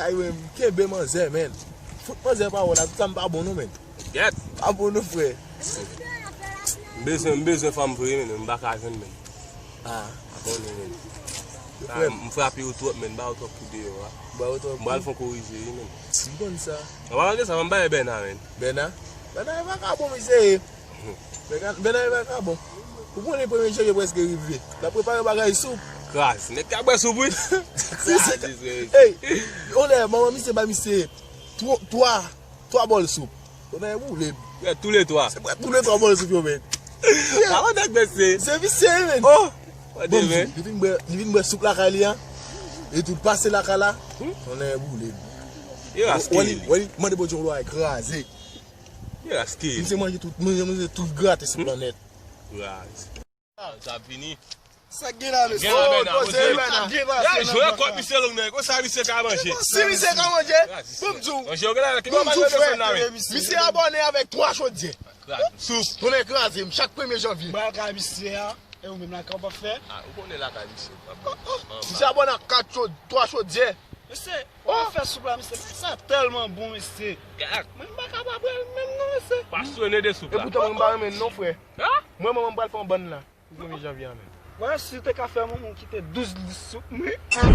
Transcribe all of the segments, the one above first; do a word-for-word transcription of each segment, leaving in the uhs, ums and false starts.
Ay, men, kenbe manzè, men. Fout manzè pawòl la, tout sa m pa bon non, men. Gèt. Pa bon non, frè. M bezwen, m bezwen fanm vre, men, m pa ka jwenn, men. Ah. Pa konnen, men. Yo, ah, frè m, m frape yo twòp, men, m ba yo twòp kou deyò a. Ba yo twòp kou. M pral fè yon korije, wi, men. M konn sa. An palan de sa, ban m bay Bèna, men. Bèna? Bèna e vakabon, misye ye. Bèna, Bèna e vakabon. Ou konnen premye janvye prèske rive. L ap prepare bagay soup. Kraz. Nèg ka bwè soup, wi. Kraz, wi. Ey, yon lè, manman misye ba misye twa, twa, twa bòl soup. Yo nan boule m. Prèt tou le twa. Se prèt tou le twa bòl soup yo, men. Pawòl nèg mesye. Se visye, men. Oh! Bon, li vin bwè, li vin bwè soup lakay li a. E tou pase lakay la. Yo nan boule m. Yo raske li. Wè li, mande Bondye yon lwa kraze. Yo raske li. Misye manje tout, manje, manje tout grate sou planèt. Kraz. Sa ap vini. Sa k gen la, mesye? Gen la, Bèna, poze, Bèna. Sa k gen la, mesye? Jwe kòb misye long nan. Konsa misye ka manje. Si misye ka manje, bon, m di w. Manje, yo gen la, ki bon, m di w, frè. Misye abòne avèk twa chodyè. Soup. Tounen kraze m chak premye janvye. Ba kay misye a. E ou menm la, kòman w ap fè? Ah, ou konnen lakay misye. Misye abòne ak kat chod-, twa chodyè. Mesye, ou ap fè soup la, mesye. Sa tèlman bon, mesye. Mwen, m pa ka pa bwè l menm non, mesye. Pa swene de soup la. E poutan mwen, m pa renmen l non, frè. Mwen, mwen, mwen pral fè yon bann la. Premye janvye a menm. Wè, si w te ka fè moun kite douz lis sou mwen. Sa w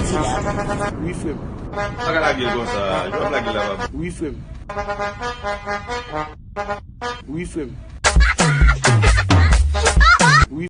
di la? Wi, frè m. Pa ka lage l konsa, jan w ap lage l la, pa bon. Wi, frè m. Wi, frè m. Wi.